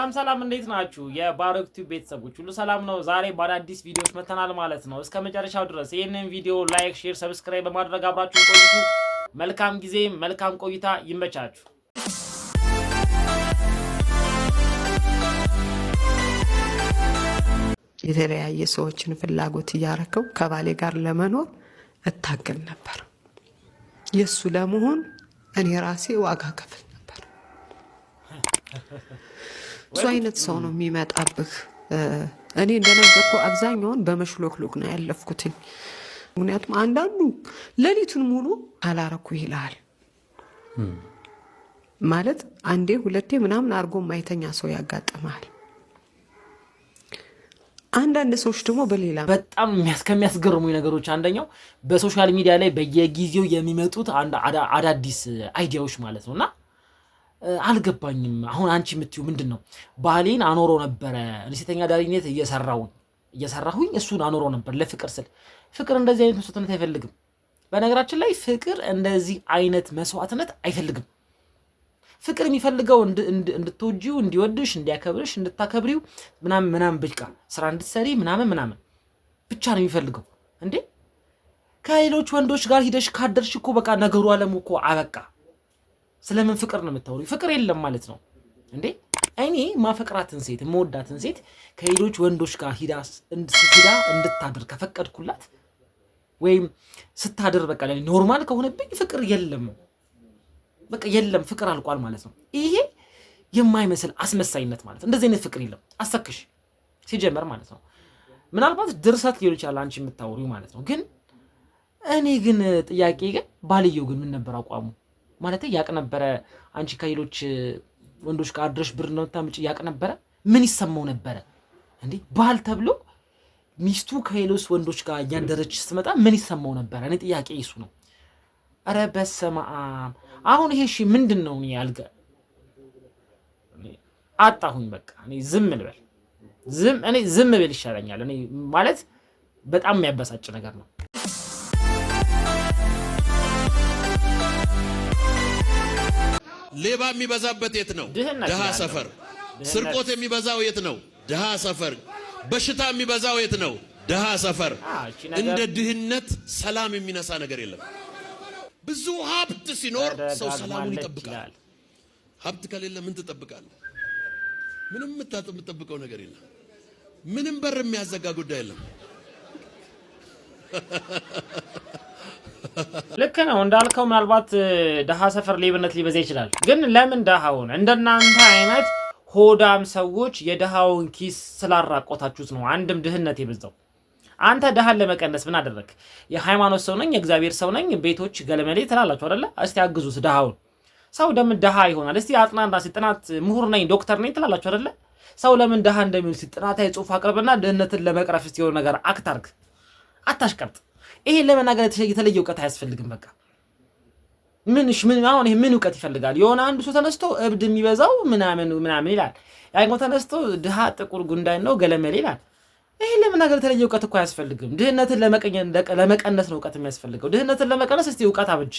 ሰላም ሰላም፣ እንዴት ናችሁ? የባሮክ ቲዩብ ቤተሰቦች ሁሉ ሰላም ነው? ዛሬ በአዳዲስ ቪዲዮዎች መተናል ማለት ነው። እስከ መጨረሻው ድረስ ይህንን ቪዲዮ like፣ share፣ subscribe በማድረግ አብራችሁ ቆይቱ። መልካም ጊዜ፣ መልካም ቆይታ፣ ይመቻችሁ። የተለያየ ሰዎችን ፍላጎት እያረከው ከባሌ ጋር ለመኖር እታገል ነበር። የእሱ ለመሆን እኔ ራሴ ዋጋ ከፍል ነበር። ብዙ አይነት ሰው ነው የሚመጣብህ። እኔ እንደነገርኩ አብዛኛውን በመሽሎክሎክ ነው ያለፍኩትኝ። ምክንያቱም አንዳንዱ ሌሊቱን ሙሉ አላረኩ ይልሃል። ማለት አንዴ ሁለቴ ምናምን አድርጎ ማይተኛ ሰው ያጋጥመሃል። አንዳንድ ሰዎች ደግሞ በሌላ በጣም ከሚያስገርሙኝ ነገሮች አንደኛው በ social media ላይ በየጊዜው የሚመጡት አዳዲስ idea ዎች ማለት ነው። እና አልገባኝም። አሁን አንቺ የምትይው ምንድን ነው? ባሌን አኖሮ ነበረ፣ ሴተኛ አዳሪነት እየሰራሁኝ እሱን አኖሮ ነበር ለፍቅር ስል። ፍቅር እንደዚህ አይነት መስዋዕትነት አይፈልግም። በነገራችን ላይ ፍቅር እንደዚህ አይነት መስዋዕትነት አይፈልግም። ፍቅር የሚፈልገው እንድትወጂው፣ እንዲወድሽ፣ እንዲያከብርሽ፣ እንድታከብሪው ምናምን ምናምን ብቻ፣ ስራ እንድትሰሪ ምናምን ምናምን ብቻ ነው የሚፈልገው። እንዴ፣ ከሌሎች ወንዶች ጋር ሂደሽ ካደርሽ እኮ በቃ ነገሩ አለሙ እኮ አበቃ። ስለምን ፍቅር ነው የምታወሪው? ፍቅር የለም ማለት ነው እንዴ። እኔ ማፈቅራትን ሴት፣ የምወዳትን ሴት ከሌሎች ወንዶች ጋር ሂዳ እንድታድር ከፈቀድኩላት ወይም ስታድር በቃ normal ከሆነብኝ ፍቅር የለም፣ በቃ የለም፣ ፍቅር አልቋል ማለት ነው። ይሄ የማይመስል አስመሳይነት ማለት፣ እንደዚህ አይነት ፍቅር የለም። አሰክሽ ሲጀመር ማለት ነው። ምናልባት ድርሰት ሊሆን ይችላል አንቺ የምታወሪው ማለት ነው። ግን እኔ ግን ጥያቄ ግን ባልየው ግን ምን ነበር አቋሙ? ማለት ያቅ ነበረ አንቺ ከሌሎች ወንዶች ጋር አድረሽ ብር ነው የምታመጪ ያቅ ነበረ? ምን ይሰማው ነበረ? እንዴ፣ ባል ተብሎ ሚስቱ ከሌሎች ወንዶች ጋር እያደረች ስትመጣ ምን ይሰማው ነበረ? እኔ ጥያቄ እሱ ነው። ኧረ በስመ አብ! አሁን ይሄ እሺ ምንድን ነው? እኔ አልገ አጣሁኝ። በቃ እኔ ዝም ልበል፣ ዝም እኔ ዝም ብል ይሻለኛል። እኔ ማለት በጣም የሚያበሳጭ ነገር ነው። ሌባ የሚበዛበት የት ነው? ድህነት ድሃ ያለው። ሰፈር። ድህነት። ስርቆት የሚበዛው የት ነው? ድሃ ሰፈር። በሽታ የሚበዛው የት ነው? ድሃ ሰፈር። እቺ ነገር እንደ ድህነት ሰላም የሚነሳ ነገር የለም። ብዙ ሀብት ሲኖር ሰው ሰላሙን ተደጋግማለች ይጠብቃል። ይላል። ሀብት ከሌለ ምን ትጠብቃለህ? ምንም የምትጠብቀው ነገር የለም። ምንም በር የሚያዘጋ ጉዳይ የለም። ልክ ነው እንዳልከው፣ ምናልባት ድሃ ሰፈር ሌብነት ሊበዛ ይችላል። ግን ለምን ድሃ ሆነ? እንደናንተ አይነት ሆዳም ሰዎች የድሃውን ኪስ ስላራቆታችሁት ነው አንድም ድህነት የበዛው። አንተ ድሃን ለመቀነስ ምን አደረግ? የሃይማኖት ሰው ነኝ፣ የእግዚአብሔር ሰው ነኝ፣ ቤቶች ገለመሌ ትላላችሁ አይደለ? እስቲ አግዙት ድሃውን። ሰው ለምን ድሃ ይሆናል? እስቲ አጥናና ጥናት፣ ምሁር ነኝ ዶክተር ነኝ ትላላችሁ አይደለ? ሰው ለምን ድሃ እንደሚሆን እስቲ ጥናታዊ ጽሑፍ አቅርብና ድህነትን ለመቅረፍ እስቲ የሆነ ነገር act አርግ። አታሽቀብጥ። ይሄን ለመናገር የተለየ እውቀት አያስፈልግም። በቃ ምንሽ ምን አሁን ይሄ ምን እውቀት ይፈልጋል? የሆነ አንዱ ሰው ተነስቶ እብድ የሚበዛው ምናምን ምናምን ይላል። ያኛው ተነስቶ ድሃ ጥቁር ጉንዳን ነው ገለመሌ ይላል። ይሄን ለመናገር የተለየ እውቀት እኮ አያስፈልግም። ድህነትን ለመቀነስ ነው እውቀት የሚያስፈልገው። ድህነትን ለመቀነስ እስቲ እውቀት አብጅ።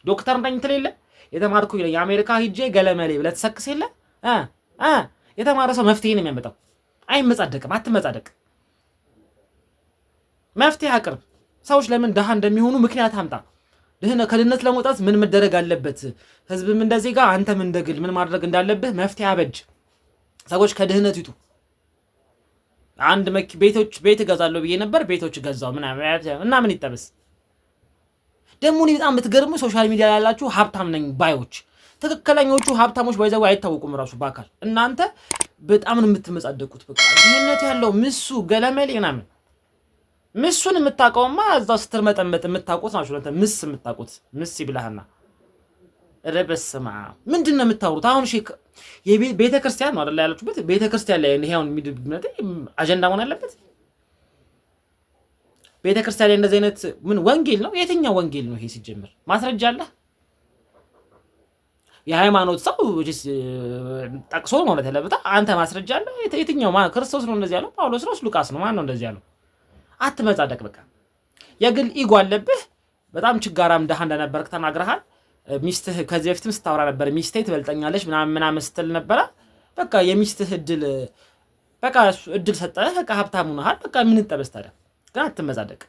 ዶክተር ነኝ ትል የለ፣ የተማርኩ ይለኝ አሜሪካ ሂጄ ገለመሌ ብለህ ትሰክስ የለ እ እ የተማረ ሰው መፍትሄ ነው የሚያመጣው። አይመጻደቅም። አትመጻደቅ። መፍትሄ አቅርብ። ሰዎች ለምን ድሃ እንደሚሆኑ ምክንያት አምጣ። ከድህነት ለመውጣት ምን መደረግ አለበት? ህዝብም እንደ ዜጋ አንተም እንደ ግል ምን ማድረግ እንዳለብህ መፍትሄ አበጅ። ሰዎች ከድህነት ይውጡ። አንድ ቤቶች ቤት እገዛለሁ ብዬ ነበር፣ ቤቶች ገዛው ምናምን እና ምን ይጠበስ ደግሞ። እኔ በጣም የምትገርሙ social media ላይ ያላችሁ ሀብታም ነኝ ባዮች፣ ትክክለኞቹ ሀብታሞች by the way አይታወቁም ራሱ በአካል። እናንተ በጣም ነው የምትመጻደቁት። በቃ ድህነት ያለው ምሱ ገለመሌ ምናምን፣ ምሱን የምታውቀውማ እዛው ስትርመጠመጥ የምታውቁት ናችሁ። እናንተ ምስ የምታውቁት ምስ ይብላህና። ኧረ በስመ አብ፣ ምንድን ነው የምታወሩት አሁን? እሺ የቤተ ክርስቲያን ነው አይደል ያላችሁበት? ቤተ ክርስቲያን ላይ ይሄ አሁን አጀንዳ መሆን ያለበት? ቤተ ክርስቲያን ላይ እንደዚህ አይነት ምን ወንጌል ነው? የትኛው ወንጌል ነው ይሄ? ሲጀምር ማስረጃ አለ? የሃይማኖት ሰው ጠቅሶ ማለት ያለበት፣ አንተ ማስረጃ አለ? የትኛው ክርስቶስ ነው እንደዚህ ያለው? ጳውሎስ ነው? ሉቃስ ነው? ማን ነው እንደዚህ ያለው? አትመጻደቅ። በቃ የግል ego አለብህ። በጣም ችጋራም ድሃ እንደነበርክ ተናግረሃል። ሚስትህ ከዚህ በፊትም ስታወራ ነበር። ሚስቴ ትበልጠኛለች ምናምን ምናምን ስትል ነበረ። በቃ የሚስትህ እድል፣ በቃ እድል ሰጠህ፣ በቃ ሀብታም ሆነሃል። በቃ ምን ይጠበስ ታዲያ? ግን አትመጻደቅ፣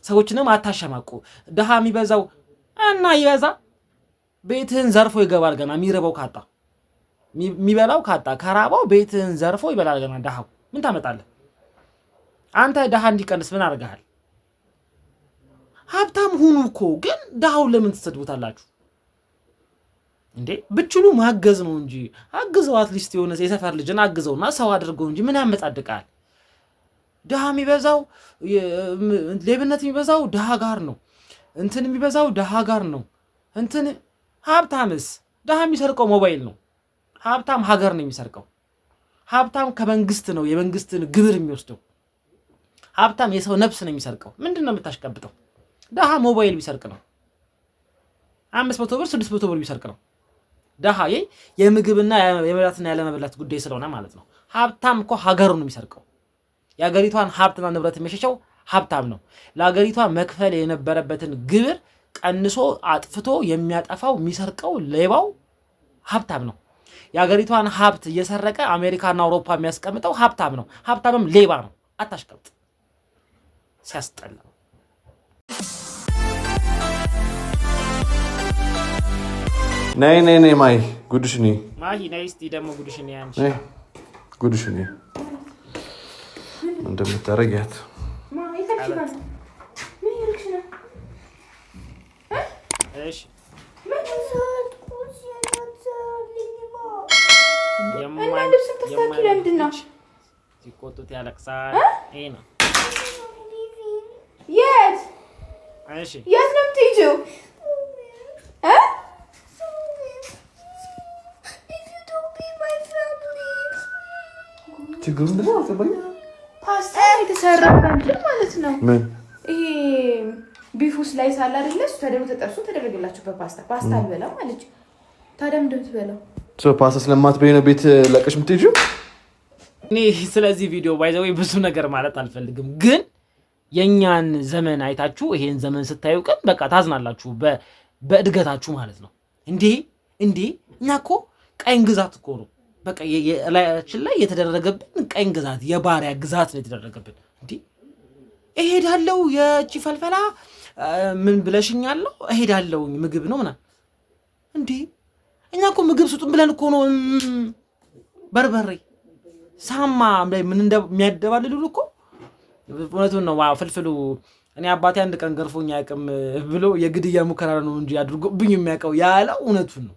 ሰዎችንም አታሸማቁ። ድሃ የሚበዛው እና ይበዛ ቤትህን ዘርፎ ይገባል። ገና የሚርበው ካጣ፣ የሚበላው ካጣ፣ ከራበው ቤትህን ዘርፎ ይበላል። ገና ድሃው ምን ታመጣለህ? አንተ ድሃ እንዲቀንስ ምን አድርገሃል? ሀብታም ሁኑ እኮ፣ ግን ድሃውን ለምን ትሰድቡታላችሁ እንዴ? ብችሉ ማገዝ ነው እንጂ፣ አግዘው። At least የሆነ የሰፈር ልጅን አግዘውና ሰው አድርገው እንጂ ምን ያመጻድቃል? ድሃ የሚበዛው፣ ሌብነት የሚበዛው ድሃ ጋር ነው። እንትን የሚበዛው ድሃ ጋር ነው። እንትን ሀብታምስ ድሃ የሚሰርቀው ሞባይል ነው። ሀብታም ሀገር ነው የሚሰርቀው። ሀብታም ከመንግስት ነው የመንግስትን ግብር የሚወስደው። ሀብታም የሰው ነፍስ ነው የሚሰርቀው። ምንድን ነው የምታሽቀብጠው? ድሃ ሞባይል ቢሰርቅ ነው፣ 500 ብር፣ 600 ብር ቢሰርቅ ነው። ድሃ የምግብና የመብላትና ያለመብላት ጉዳይ ስለሆነ ማለት ነው። ሀብታም እኮ ሀገሩን ነው የሚሰርቀው። የሀገሪቷን ሀብትና ንብረት የሚሸሸው ሀብታም ነው። ለሀገሪቷ መክፈል የነበረበትን ግብር ቀንሶ አጥፍቶ የሚያጠፋው፣ የሚሰርቀው ሌባው ሀብታም ነው። የሀገሪቷን ሀብት እየሰረቀ አሜሪካና አውሮፓ የሚያስቀምጠው ሀብታም ነው። ሀብታምም ሌባ ነው። አታሽቀብጥ። ሲያስጠላ። ነይ ነይ ነይ ማይ፣ ጉድሽ ነይ። ማሂ ነይ እስቲ ደግሞ ጉድሽን ያንቺ። ነይ፣ ጉድሽ ነይ፣ እንደምታረጊያት። እሺ። እና ልብስ የምታስተካክለው ለምንድን ነው? ሲቆጡት ያለቅሳል። ይሄ ነው። የት? እሺ። የት ነው የምትሄጂው? እ? If you don't be my family. ችግሩ ምንድን ነው? አልገባኝም። ፓስታ የተሰራው እንትን ማለት ነው። ምን? ይሄ beef ኡ slice አለ አይደለ? እሱ ተደርጎ ተጠብሶ ተደረገላችሁ በፓስታ። ፓስታ አልበላም አለች። ታዲያ ምንድን ነው የምትበላው? ፓስታ ስለማትበይ ነው ቤት ለቀሽ የምትሄጂው? እኔ ስለዚህ ቪዲዮ by the way ብዙ ነገር ማለት አልፈልግም፣ ግን የእኛን ዘመን አይታችሁ ይሄን ዘመን ስታዩ ግን በቃ ታዝናላችሁ፣ በእድገታችሁ ማለት ነው። እንዴ እንዴ፣ እኛ እኮ ቀኝ ግዛት እኮ ነው። በቃ ላያችን ላይ የተደረገብን ቀኝ ግዛት፣ የባሪያ ግዛት ነው የተደረገብን። እንዴ እሄዳለሁ፣ የቺ ፈልፈላ ምን ብለሽኛለሁ? እሄዳለሁ ምግብ ነው ምናምን። እንዴ እኛ እኮ ምግብ ስጡን ብለን እኮ ነው በርበሬ ሳማ ላይ ምን እንደሚያደባልሉ እኮ። እውነቱን ነው ፍልፍሉ። እኔ አባቴ አንድ ቀን ገርፎኝ አያውቅም ብሎ፣ የግድያ ሙከራ ነው እንጂ አድርጎብኝ የሚያውቀው ያለው እውነቱን ነው።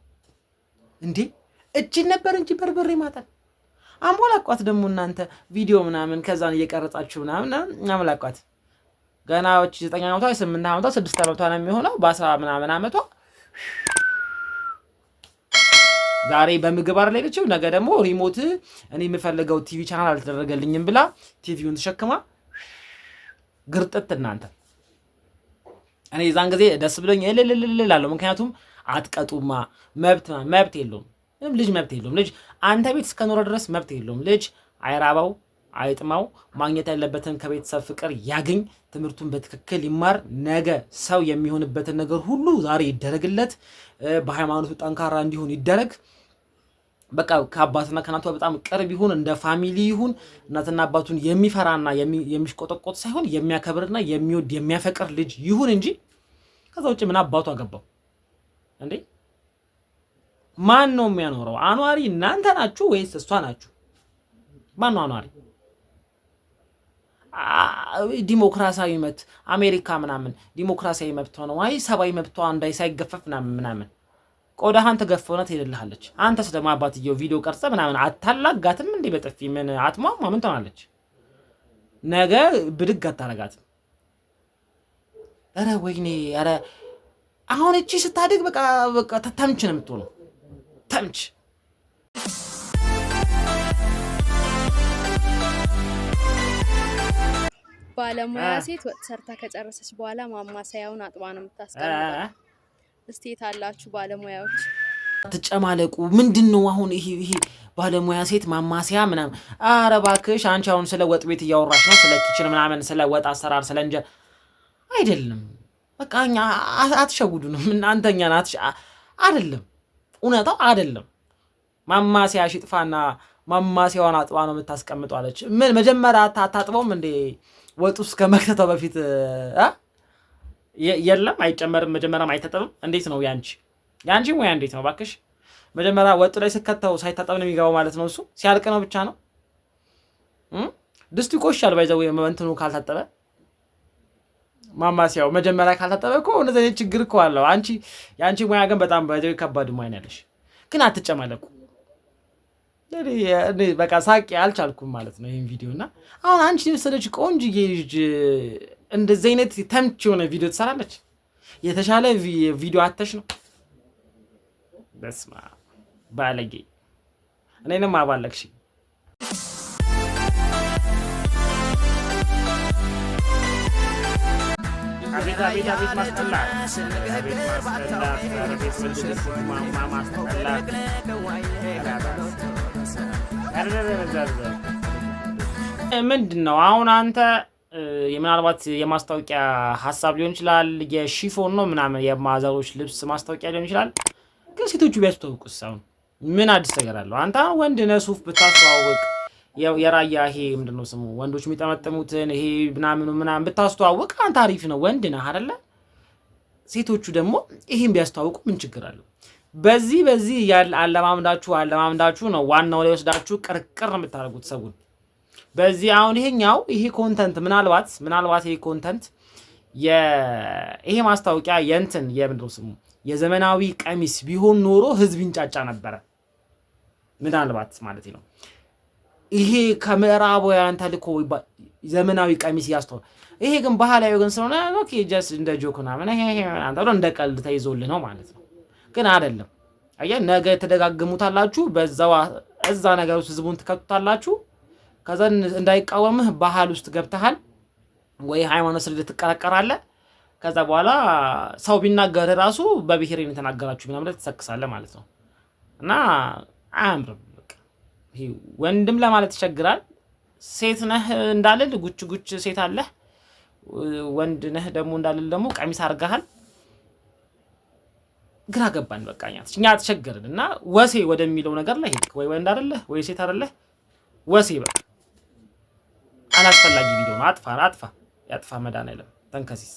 እንዴ እችን ነበር እንጂ በርበሬ ማጠን አሞላቋት። ደግሞ እናንተ ቪዲዮ ምናምን ከዛን እየቀረጻችሁ ምናምን አሞላቋት። ገና 9 ዓመቷ፣ 8 ዓመቷ፣ 6 ዓመቷ ነው የሚሆነው። በ10 ምናምን ዓመቷ ዛሬ በምግብ አይደል ሄደችው፣ ነገ ደግሞ remote እኔ የምፈልገው TV channel አልተደረገልኝም ብላ ቲቪውን ተሸክማ ግርጥት። እናንተ እኔ የዛን ጊዜ ደስ ብሎኝ እልልልል እላለሁ። ምክንያቱም አትቀጡማ፣ መብት መብት የለውም ምንም ልጅ መብት የለውም። ልጅ አንተ ቤት እስከኖረ ድረስ መብት የለውም። ልጅ አይራባው አይጥማው፣ ማግኘት ያለበትን ከቤተሰብ ፍቅር ያግኝ፣ ትምህርቱን በትክክል ይማር፣ ነገ ሰው የሚሆንበትን ነገር ሁሉ ዛሬ ይደረግለት፣ በሃይማኖቱ ጠንካራ እንዲሆን ይደረግ። በቃ ከአባትና ከእናቷ በጣም ቅርብ ይሁን፣ እንደ family ይሁን። እናትና አባቱን የሚፈራና የሚሽቆጠቆጥ ሳይሆን የሚያከብርና የሚወድ፣ የሚያፈቅር ልጅ ይሁን እንጂ ከዛ ውጭ ምን አባቱ አገባው እንዴ? ማን ነው የሚያኖረው? አኗሪ እናንተ ናችሁ ወይስ እሷ ናችሁ? ማን ነው አኗሪ? ዲሞክራሲያዊ መብት፣ አሜሪካ ምናምን ዲሞክራሲያዊ መብት ሆነው አይ ሰብአዊ መብቷ እንዳይ ሳይገፈፍ ምናምን ምናምን ቆዳህን ተገፈውና ትሄድልሃለች። አንተስ ደግሞ አባትየው ቪዲዮ ቀርጸ ምናምን አታላጋትም እንዴ? በጥፊ ምን አትሟሟ ምን ትሆናለች? ነገ ብድግ አታረጋትም። ኧረ ወይኔ፣ ኧረ አሁን እቺ ስታድግ በቃ በቃ ተምች ነው የምትሆነው። ተምች። ባለሙያ ሴት ወጥ ሰርታ ከጨረሰች በኋላ ማማሰያውን አጥባ ነው የምታስቀምጠው። እስቲ የታላችሁ ባለሙያዎች? ትጨማለቁ። ምንድን ነው አሁን ይሄ ባለሙያ ሴት ማማሰያ ምናምን? ኧረ እባክሽ አንቺ አሁን ስለ ወጥ ቤት እያወራሽ ነው፣ ስለ kitchen ምናምን፣ ስለ ወጥ አሰራር፣ ስለ እንጀራ አይደለም። በቃ እኛ አትሸውዱንም እናንተ እኛን አይደለም፣ እውነታው አይደለም። ማማሰያሽ ይጥፋና ማማሰያዋን አጥባ ነው የምታስቀምጠው አለች። ምን መጀመሪያ አታጥበውም እንዴ? ወጡ እስከ መክተቷ በፊት የለም አይጨመርም። መጀመሪያም አይታጠብም። እንዴት ነው ያንቺ ሙያ እንዴት ነው ባክሽ? መጀመሪያ ወጡ ላይ ስከተው ሳይታጠብ ነው የሚገባው ማለት ነው። እሱ ሲያልቅ ነው ብቻ ነው። ድስቱ ይቆሻል። By the way እንትኑ ካልታጠበ፣ ማማሰያው መጀመሪያ ካልታጠበ እኮ እንደዚህ አይነት ችግር እኮ አለው። አንቺ የአንቺ ሙያ ግን በጣም by the way ከባድ ሙያ ነው ያለሽ። ግን አትጨማለቁ። እኔ በቃ ሳቄ አልቻልኩም ማለት ነው ይህን ቪዲዮ። እና አሁን አንቺ የመሰለች ቆንጅዬ ልጅ እንደዚህ አይነት ተምች የሆነ ቪዲዮ ትሰራለች። የተሻለ ቪዲዮ አተሽ ነው። በስመ አብ ባለጌ፣ እኔንም አባለግሽ። አቤት አቤት አቤት ማስጠላት፣ አቤት ማስጠላት፣ አቤት ወንድ ማስጠላት። ምንድን ነው አሁን አንተ ምናልባት የማስታወቂያ ሀሳብ ሊሆን ይችላል፣ የሺፎን ነው ምናምን የማዘሮች ልብስ ማስታወቂያ ሊሆን ይችላል። ግን ሴቶቹ ቢያስተዋውቁስ አሁን ምን አዲስ ነገር አለው? አንተ አሁን ወንድ ነህ፣ ሱፍ ብታስተዋውቅ፣ የራያ ይሄ ምንድን ነው ስሙ ወንዶች የሚጠመጥሙትን ይሄ ምናምኑ ምናምን ብታስተዋውቅ አንተ አሪፍ ነው፣ ወንድ ነህ አይደለ? ሴቶቹ ደግሞ ይሄን ቢያስተዋውቁ ምን ችግር አለው? በዚህ ያለ አለማምዳችሁ አለማምዳችሁ ነው ዋናው ላይ ወስዳችሁ ቅርቅር የምታደርጉት ሰውን። በዚህ አሁን ይሄኛው ይሄ content ምናልባት ይሄ content ይሄ ማስታወቂያ የእንትን የምንድን ነው ስሙ የዘመናዊ ቀሚስ ቢሆን ኖሮ ህዝብ ይንጫጫ ነበረ። ምናልባት ማለት ነው። ይሄ ከምዕራባውያን ተልኮ ዘመናዊ ቀሚስ እያስተዋወ፣ ይሄ ግን ባህላዊ ግን ስለሆነ okay just እንደ joke ምናምን ይሄ ይሄ ምናምን ተብሎ እንደ ቀልድ ተይዞልህ ነው ማለት ነው። ግን አይደለም። አየህ፣ ነገ ተደጋግሙታላችሁ፣ በዛው እዛ ነገር ውስጥ ህዝቡን ትከቱታላችሁ። ከዛ እንዳይቃወምህ ባህል ውስጥ ገብተሃል ወይ ሃይማኖት ስር ትቀረቀራለህ። ከዛ በኋላ ሰው ቢናገር ራሱ በብሔር የተናገራችሁ ምናምን ትሰክሳለህ ማለት ነው። እና አያምርም። በቃ ይሄ ወንድም ለማለት ይቸግራል። ሴት ነህ እንዳልል ጉች ጉች ሴት አለህ፣ ወንድ ነህ ደግሞ እንዳልል ደግሞ ቀሚስ አድርገሃል። ግራ ገባን። በቃ እኛ ተቸገርን እና ወሴ ወደሚለው ነገር ላይ ሄድክ። ወይ ወንድ አይደለህ ወይ ሴት አይደለህ፣ ወሴ በቃ አላስፈላጊ ቪዲዮ ነው። አጥፋ አጥፋ ያጥፋ መድኃኒዓለም ተንከሲስ።